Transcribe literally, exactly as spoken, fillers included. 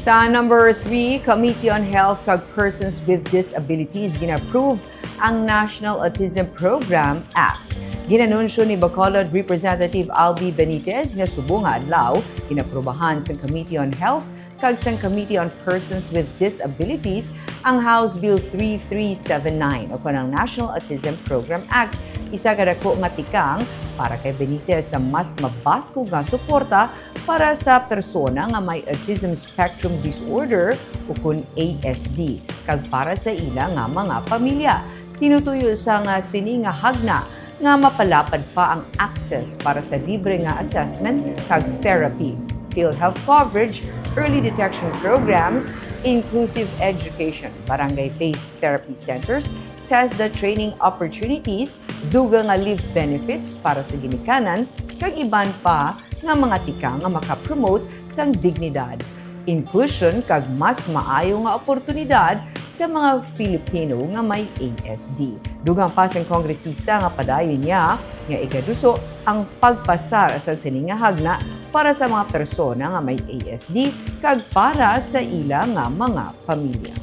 Sa number three, Committee on Health kag Persons with Disabilities gin-approve ang National Autism Program Act. Ginanunsyo ni Bacolod Representative Albi Benitez nga subong nga adlaw, ginaprubahan sang Committee on Health kag sang Committee on Persons with Disabilities ang House Bill three three seven nine o kon ang National Autism Program Act, isa ka dako nga tikang para kay Benitez sa mas mabaskog nga suporta para sa persona nga may autism spectrum disorder o kon A S D, kag para sa ila nga mga pamilya. Tinutuyo sa nga sini nga hagna nga mapalapad pa ang access para sa libre nga assessment kag therapy, PhilHealth coverage, early detection programs, inclusive education, barangay-based therapy centers, TESDA training opportunities, dugang nga leave benefits para sa ginikanan, kag iban pa nga mga tikang nga makapromote sang dignidad, inclusion, kag mas maayo nga oportunidad sa mga Filipino nga may A S D. Dugang pa sang kongresista nga padayon niya nga igaduso ang pagpasar sa sini nga hagna para sa mga persona nga may A S D kag para sa ila nga mga pamilya.